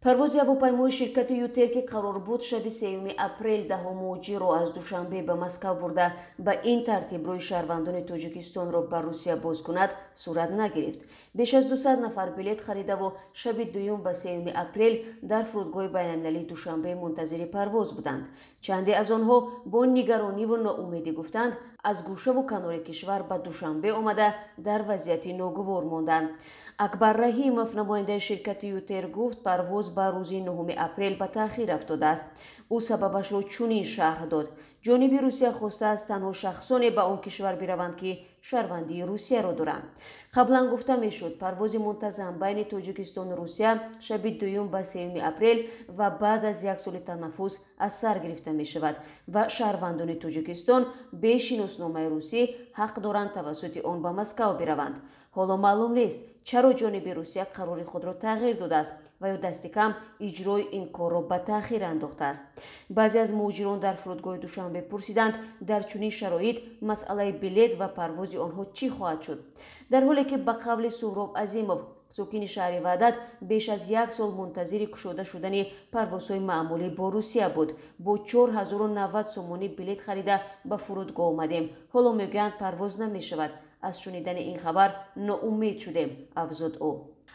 Парвози ҳавопаймои ширкати Ютер, ки қарор буд шаби 3 апрел даҳо муҳоҷирро аз Душанбе ба Москав бурда, ба ин тартиб рӯи шаҳрвандони Тоҷикистонро ба Русия боз кунад, сурат нагирифт. Беш аз 200 нафар билет харидаву шаби 2 ба 3 апрел дар фурудгоҳи байналмилалии Душанбе мунтазири парвоз буданд. Чанде аз онҳо бо нигарониву ноумедӣ гуфтанд, аз гӯшаву канори кишвар ба Душанбе омада дар вазъияти ногувор монданд. Акбар Раҳимов, намояндаи ширкати Ютер, гуфт парвоз ба рӯзи 9 апрел ба таъхир афтодааст. Ӯ сабабашро чунин шарҳ дод: ҷониби Русия хостааст танҳо шахсоне ба он кишвар бираванд, ки шаҳрвандии Русияро доранд. Қаблан гуфта мешуд, парвози мунтазам байни Тоҷикистону Русия шаби 2 ба 3 апрел ва баъд аз як соли танаффус аз сар гирифта мешавад ва шаҳрвандони Тоҷикистон бе шиносномаи русӣ ҳақ доранд тавассути он ба Москав бираванд. Ҳоло маълум нест, чаро ҷониби Русия қарори худро тағйир додааст ва ё дасти кам иҷрои ин корро ба таъхир андохтааст. Баъзе аз муҳоҷирон дар фурудгоҳи Душанбе пурсиданд, дар чунин шароит масъалаи билет ва парвози онҳо чӣ хоҳад шуд. Дар ҳоле ки ба қавли Суҳроб Азимов, сокини шаҳри Ваҳдат, беш аз як сол мунтазири кушода шудани парвозҳои маъмулӣ бо Русия буд. Бо 4090 сомонӣ билет харида ба фурудгоҳ омадем. Ҳоло мегӯянд парвоз намешавад. Аз шунидани ин хабар ноумед шудем, афзуд ӯ.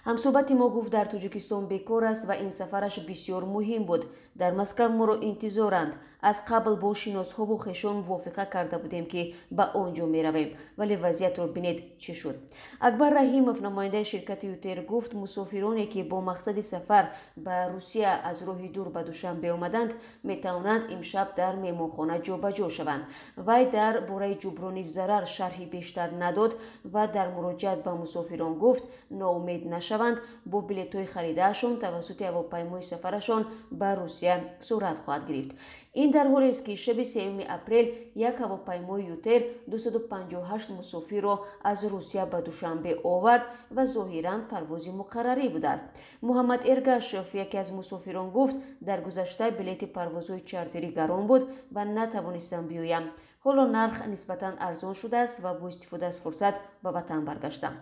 Ҳамсӯҳбати мо гуфт, дар Тоҷикистон бекор аст ва ин сафараш бисёр муҳим буд. Дар Москав моро интизоранд. Аз қабл бо шиносҳову хешон мувофиқа карда будем, ки ба он ҷо меравем, вале вазъиятро бинед чӣ шуд. Акбар Раҳимов, намояндаи ширкати Ютер, гуфт мусофироне, ки бо мақсади сафар ба Русия аз роҳи дур ба Душанбе омаданд, метавонанд имшаб дар меҳмонхона ҷобаҷо шаванд. Вай дар бораи ҷуброни зарар шарҳи бештар надод ва дар муроҷиат ба мусофирон гуфт ноумед нашаванд, бо билетҳои харидаашон тавассути ҳавопаймои сафарашон ба Русия сурат хоҳад гирифт. Ин дар ҳолест, ки шаби 3 апрел як ҳавопаймои Ютер 258 мусофирро аз Русия ба Душанбе овард ва зоҳиран парвози муқаррарӣ будааст. Муҳаммад Эргашев, яке аз мусофирон, гуфт дар гузашта билети парвозҳои чартерӣ гарон буд ва натавонистам биёям. Ҳоло нарх нисбатан арзон шудааст ва бо истифода аз фурсат ба ватан баргаштам.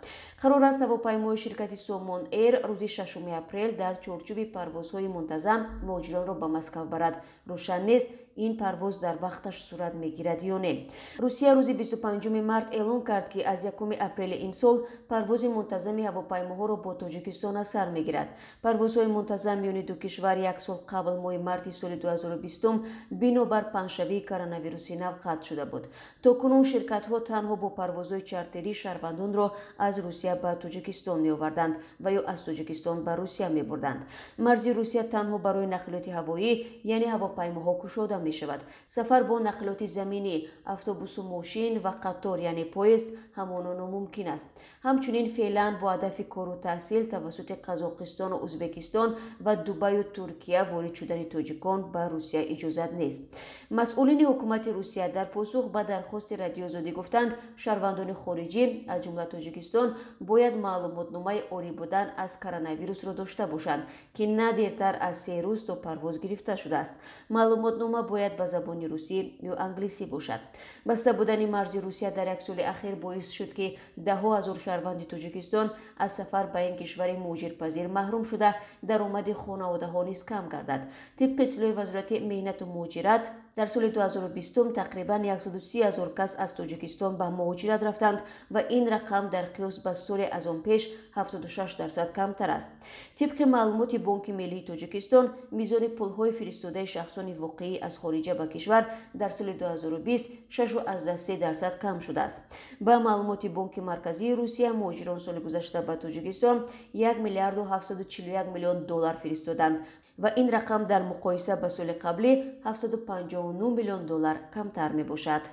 Қарор аст ҳавопаймои ширкати Сомон Эйр рӯзи 6 апрел дар чорчӯби парвозҳои мунтазам муҳоҷиронро ба Москав барад. Рӯшан нест, ин парвоз дар вақташ сурат мегирад ё не. Русия рӯзи 25 март эълон кард, ки аз 1 апрели имсол парвози мунтазами ҳавопаймоҳоро бо Тоҷикистон аз сар мегирад. Парвозҳои мунтазам миёни ду кишвар як сол қабл, моҳи марти соли 2020, бинобар паҳншавии коронавируси нав қатъ шуда буд. То кунун ширкатҳо танҳо бо парвозҳои чартерӣ шаҳрвандонро аз Русия ба Тоҷикистон меоварданд ва ё аз Тоҷикистон ба Русия мебурданд. Марзи Русия танҳо барои нақлиёти ҳавоӣ, яъне ҳавопаймоҳо, кушода мешавад. Сафар бо нақлиёти заминӣ, автобусу мошин ва қатор, яъне поезд, ҳамоно номумкин аст. Ҳамчунин феълан бо ҳадафи кору таҳсил тавассути Қазоқистону Ӯзбекистон ва Дубаю Туркия ворид шудани тоҷикон ба Русия иҷозат нест. Масъулини ҳукумати Русия дар посух ба дархости Радиоозодӣ гуфтанд, шаҳрвандони хориҷӣ, аз ҷумла Тоҷикистон, бояд маълумотномаи орӣ будан аз коронавирусро дошта бошанд, ки на дертар аз 3 рӯз то парвоз гирифта шудааст. Маълумотнома бояд ба забони русӣ ё англисӣ бошад. Баста будани марзи Русия дар як соли ахир боис шуд, ки даҳҳо ҳазор шаҳрванди Тоҷикистон аз сафар ба ин кишвари муҳоҷирпазир маҳрум шуда, даромади хонаводаҳо низ кам гардад. Тибқи иттилои Вазорати меҳнату муҳоҷират, дар соли 2020 тақрибан 130 ҳазор кас аз Тоҷикистон ба муҳоҷират рафтанд ва ин рақам дар қиёс ба соли аз он пеш 76% камтар аст. Тибқи маълумоти Бонки Миллии Тоҷикистон, мизони пулҳои фиристодаи шахсони воқеӣ аз хориҷа ба кишвар дар соли 2020 6,3% кам шудааст. Ба маълумоти Бонки Марказии Русия, муҳоҷирон соли гузашта ба Тоҷикистон 1 миллиарду 741 миллион доллар фиристоданд ва ин рақам дар муқоиса ба соли қаблӣ 759 миллион доллар камтар мебошад.